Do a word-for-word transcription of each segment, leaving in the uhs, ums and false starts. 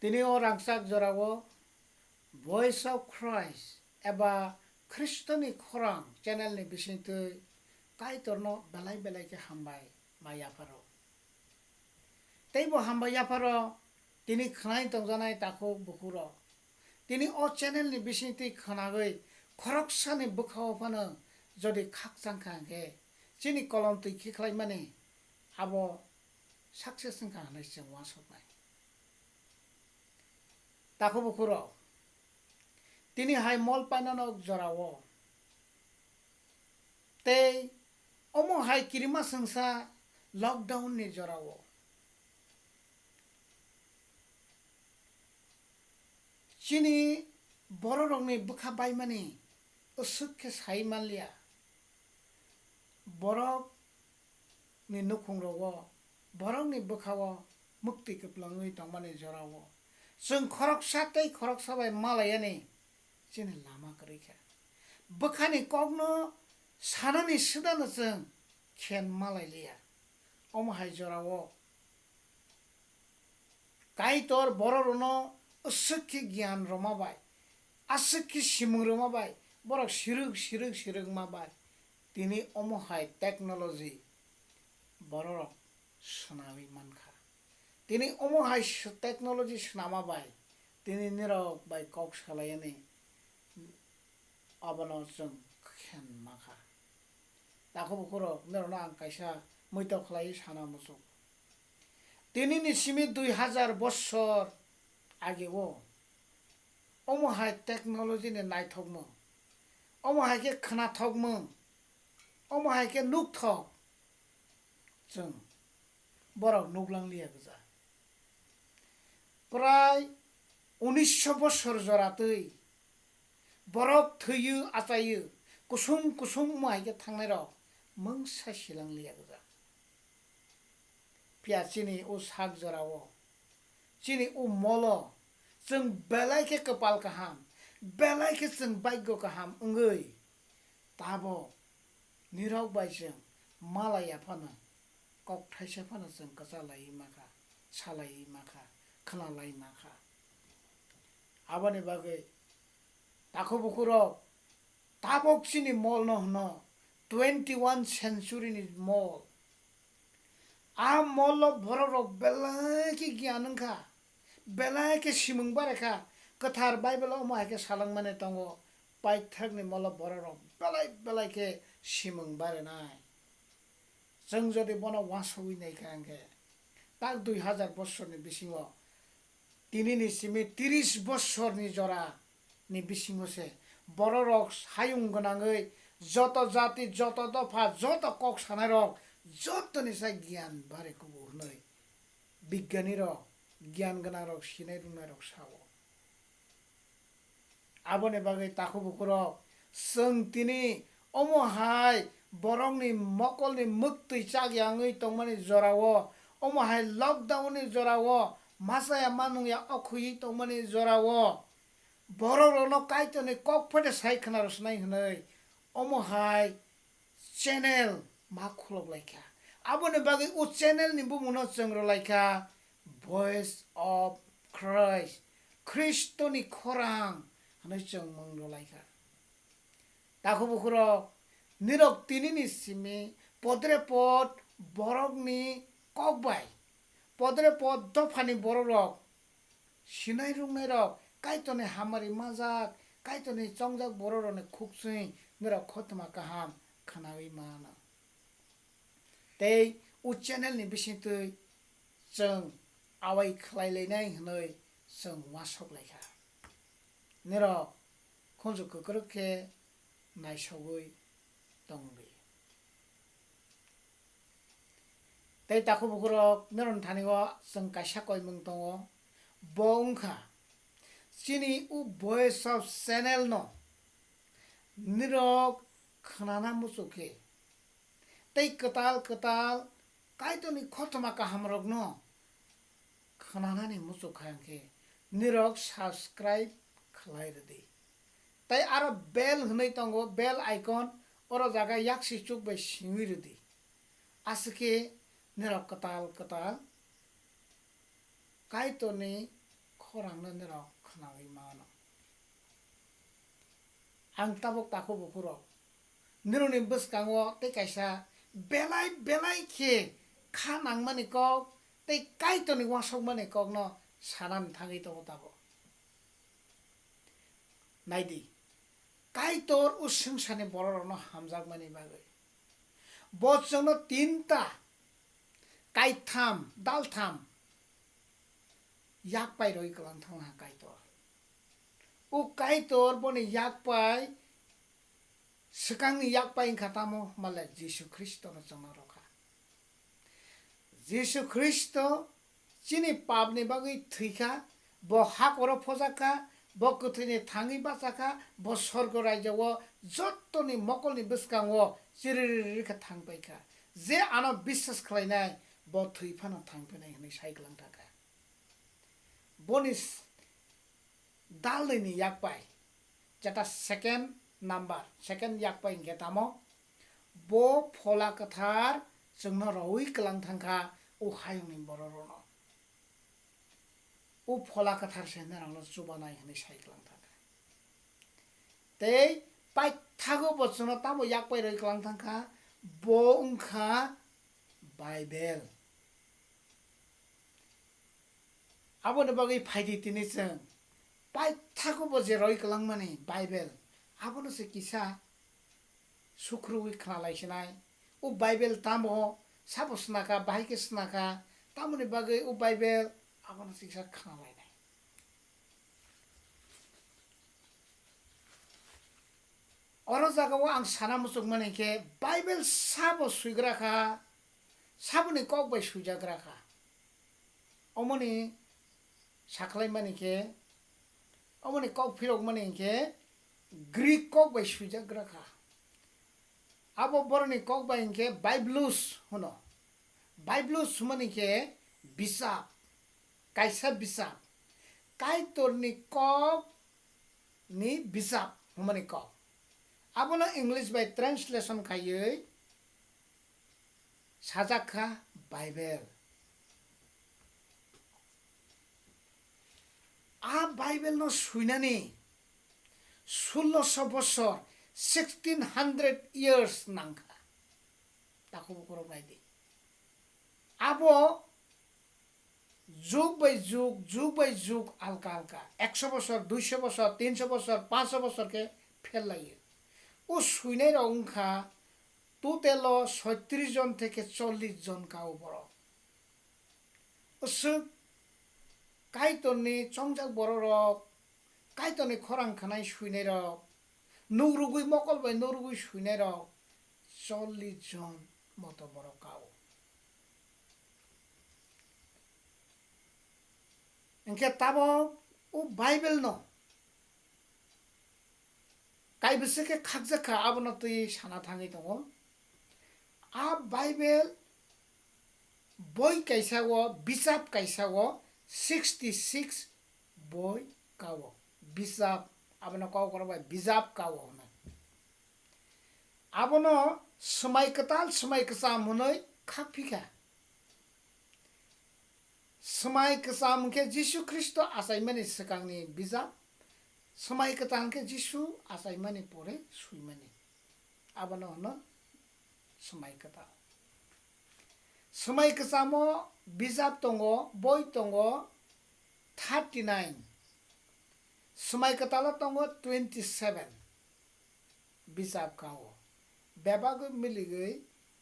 Tini o rangchak jorao Voice of Christ eba Khristoni Khorang channel ni bisingtwi Kaitorno belai belai khe hambai ma yapharo. Teibo hambai yapharo tini khwnai tongjanai takhuk bukhurok. Tini o channel ni bisingtwi khwnagwi khoroksani bwkhao phano jodi khakchang kha hwnkhe chini kolom twi khiklaimani abo success wngkha hwnwi chwng uansuknai. Takhuk bukhurok, tini hai mol painanok jorao tei omo hai kirima swngsa lockdown ni jorao chini bororokni bwkha baimani aswk khe sai manliya. Borok ni nukhungrogo, borokni bwkhao muktwi kwplwngwi tongmani jorao chwng khoroksa tei khoroksa bai malaiyani chini lama kwrwi kha. Bwkhani kokno sanani swdano chwng khen malailiya. Omo hai jorao Kaitor bororokno aswk khe giyan rwma bai, aswk khe simung rwma bai, borok sirwk sirwk sirwkma bai, tini omo hai technology bororok swnawi mankha. Tini omo hai s-, technology swnama bai, tini nirok bai kok salaiyani abono chwng khen mankha. Takhuk bukhurok, norokno ang kaisa muitok khlaiwi sana muchungo. Tinini simi dui hajar bossor ageo omo hai technology ni naithokmung, omo hai khe khwnathokmung, omo hai khe nukthok chwng borok nuklangliya gwja. Prai unisho bosor joratwi borok thwiyo achaio, kusum kusum omo hai khe thangnairok mungsa silangliya gwja. Phiya chini o sak jorao, chini o molo chwng belai khe kwpal kaham, belai khe chwng bhagyo kaham wngwi tabok nirok bai chwng malaiya phano, kokthaisa phano chwng kwchalaiwi mankha, salaiwi mankha, khwnalaiwi mankha. Aboni bagwi takhuk bukhurok, tabok chini mall no hwno twenty one century ni mall. A mall o borok rok belai khe giyan wngkha, belai khe simung bare kha. Kwthar Bible o omo hai khe salangmani tongo, paithak ni mall o borok rok belai belai khe simung barenai. Chwng jodi bono uansugwi naikha hwnkhe, tak dui hajar bosorni bisingo tinini simi tiris bosorni jora ni bisingo se bororok hayung gwnangwi joto jati, joto dopha, joto kok sanairok jotoni sa giyan bare kubu hwnwi bigyanirok, giyan gwnangrok, sinai rwnairok sao. Aboni bagwi takhuk bukhurok, chwng tini omo hai borokni mokolni mwktwi chak yangwi tongmani jorao, omo hai lockdown ni jorao, masa ya ma nung ya okhwui tongmani jorao, borok rokno Kaitorni kok phano sai khwna rwsnai hwnwi omo hai channel ma khulok lai kha. Aboni bagwi o channel ni bumung no chwng rw lai kha Voice of Christ, Khristoni khorang hwnwi chwng mung rw lai kha. Takhuk bukhurok, nirok tinini simi podre pod borokni kok bai, podre pod dophani borok rok sinai rwngnairok Kaitorni hamari majak, Kaitorni chongjak bororokni khukchwng norok khotma kaham khwnawi mano. Tei o channel ni bisingtwi chwng awai khlai lainai hwnwi chwng uansuk lai kha. Norok khunju kwkrwk khe naisogwi tong di. Tei takhuk bukhurok, norokni thani o chwng kaisa koimung tongo, bo wngkha chini o Voice of Channel no norok khwnana muchuk khe tei kwtal kwtal Kaitorni khotma kahamrokno khwnanani muchuk kha hwnkhe norok subscribe khlai rwdi. Tei aro bell hwnwi tongo, bell icon, oro jaga yaksi chuk bai singwi rwdi. Aswk khe norok kwtal kwtal Kaitorni khorangno norok khnaui mano. Ang tabuk takhuk bukhurok, norokni bwskango tei kaisa belai belai khe kha nangmani kok tei Kaitorni uansukmani kokno sanani thangwi tongo tabuk. Naidi, Kaitor o swngcharni borokrokno hamjakmani bagwi bo chwngno tinta, kaitham, daltham yak pai rwui kwlang thangha Kaitor. O Kaitor boni yak pai, swkangni yak pai wngkha tamo hwnbahle Jisu Khristono chwngno rwkha. Jisu Khristo chini papni bagwi thwikha, bo hakoro phojakha, bo kwthwini thangwi bachakha, bo sorgo raijago jottoni mokolni bwskango chiriri khe thangpaikha. Je ano biswas khlainai, bo thwi phano thangphinai hwnwi sai kwlang thangkha. Boni s-, dalnwini yakpai, jeta second number, second yakpai hwnkhe tamo? Bo Phola Kwthar chwngno rwui kwlang thangkha o hayungni bororokno. O Phola Kwthar se norokno chubanai hwnwi sai kwlang thangkha. Tei paithago bo chwngno tamo yakpai rwui kwlang thangkha? Bo wngkha Bible. Aboni bagwi phaidi tini chwng paithago bo je roi kwlangmani Bible, abono se kisa sukhruwi khna lai sinai. O Bible tamo sabo swnaka, bahai khe swnaka, tamoni bagwi o Bible abono se kisa khna lainai. Oro jagao ang sana muchungmani khe Bible sabo suigra kha, saboni kok bai suijagra kha. Omoni sakhlaimani khe, omoni kok phirokmani hinkhe Greek kok bai suijagra kha. Abo boroni kok bai hinkhe Biblos hwno. Biblos hwnmani khe bisap, kaisa bisap. Kaitorni kok ni bisap hwnmani kok. Abono English bai translation khaiwi sajak kha Bible. A Bible no suinani sulloso bosor, sixteen hundred years nangkha. Takhuk bukhurok naidi. Abo jug bai jug, jug bai jug alka alka. Ekso bosor, duiso bosor, tinso bosor, panchso bosor khe phel laio. O suinai rok wngkha total o soitris jon theke chollis jon ka o borok. Aswk Kaitorni chongjak borok rok, Kaitorni khorang khanai suinai rok, nukrugwi mokol bai nukrugwi suinai rok chollis jon moto borok ka o. Hinkhe tabok o Bible no kaibwswk khe khakjak kha, abono twi sana thangwi tongo. A Bible boi kaisa o, bijap kaisa o sixty six boi ka o. Bijap, abono Kokborok bai bijap ka o hwnwi. Abono swmai kwtal, swmai kwcham hwnwi khak phi kha. Swmai kwcham hwnkhe Jisu Khristo achaimani swkangni bijap, swmai kwtal hwnkhe Jisu achaimani pore swimani. Abono hwno swmai kwtal. Swmai kwchamo bijap tongo, boi tongo thirty nine, swmai kwtalo tongo twenty seven. Bijap ka o. Bebagwi miligwi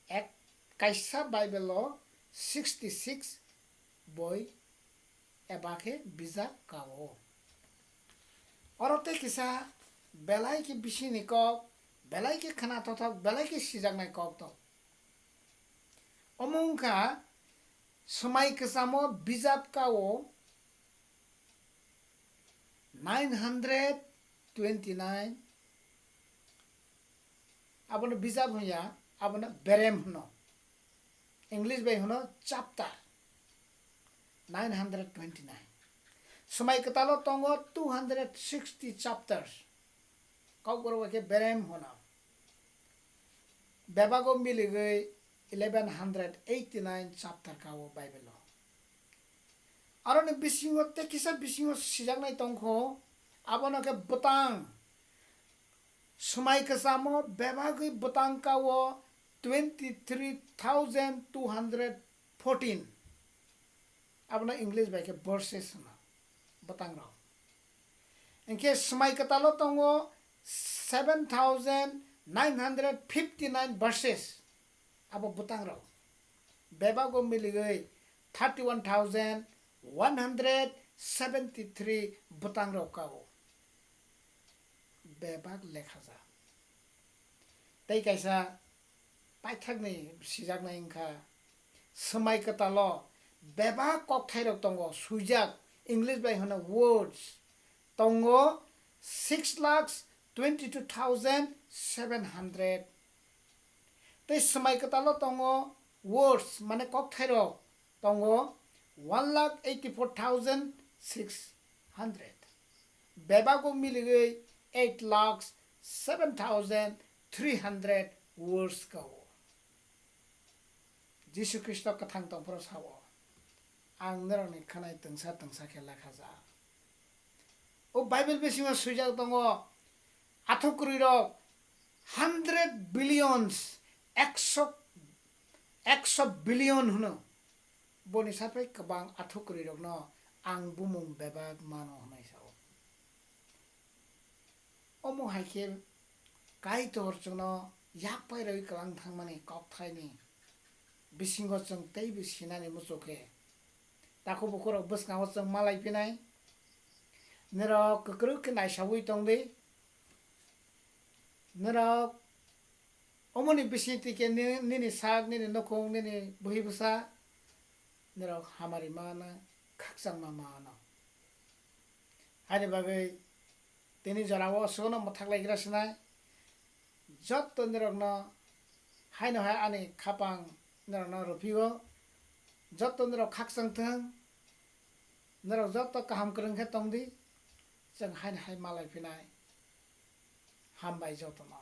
ek kaisa Bible o sixty six boi eba khe bijap ka o. Oro tei kisa belai khe bisingni kok, belai khe khwnathok, belai khe sijaknai kok tong. Omo wngkha swmai kwchamo bijap ka o nine hundred twenty nine, abono bijap hwnya, abono berem hwno. English bai hwno chapter, nine hundred twenty nine. Swmai kwtalo tongo two hundred sixty chapters. Kokborok bai khe berem hwno. Bebago miligwi eleven hundred eighty nine chapter ka o Bible o. Aroni bisingo tei kisa bisingo sijaknai tongkho, abono khe bwtang. Swmai kwchamo bebagwi bwtang kao twenty three thousand two hundred fourteen. Abono English bai khe verses hwno, bwtangrok. Hinkhe swmai kwtalo tongo seven thousand nine hundred fifty nine verses. Abo bwtangrok bebago miligwi thirty one thousand one hundred seventy three bwtangrok kao. Bebak lekhajak. Tei kaisa paithakni sijaknai wngkha, swmai kwtalo bebak kokthairok tongo, swijak, English bai hwno words, tongo six lakhs twenty two thousand seven hundred. Tei swmai kwtalo tongo words, mane kokthairok tongo one lakh eighty four thousand six hundred. Bebago miligwi eight lakhs seven thousand three hundred words kao. Jisu Khristo kwthang tongphuru sao, "Ang norokni khwnai twngsa twngsa khe lekhajak." O Bible bisingo swijak tongo, athukwrwirok hundred billions, ekso, ekso billion hwno. Boni sapai kwbang athukwrwirokno ang bumung bebak mano hwnwi sao. Omo hai khe Kaitor chwngno yak pairogwi kwlang thangmani kokthaini bisingo chwng teibo sinani muchuk khe, takhuk bukhurok bwskango chwng malai phinai. Norok kwkrwk khe naisaui tongdi. Norok omoni bisingtwi khe ni-, nini sak, nini nukhung, nini bwhi bwsa norok hamari mano, khakchangma mano. Haini bagwi tini jorao aswkno mwthak laikra sinai. Jotto norokno haino hai ani khapang norokno rwphio. Jotto norok khakchang thung. Norok jotto kaham kwrwng khe tongdi. Chwng haino hai malai phinai. Hambai jotono.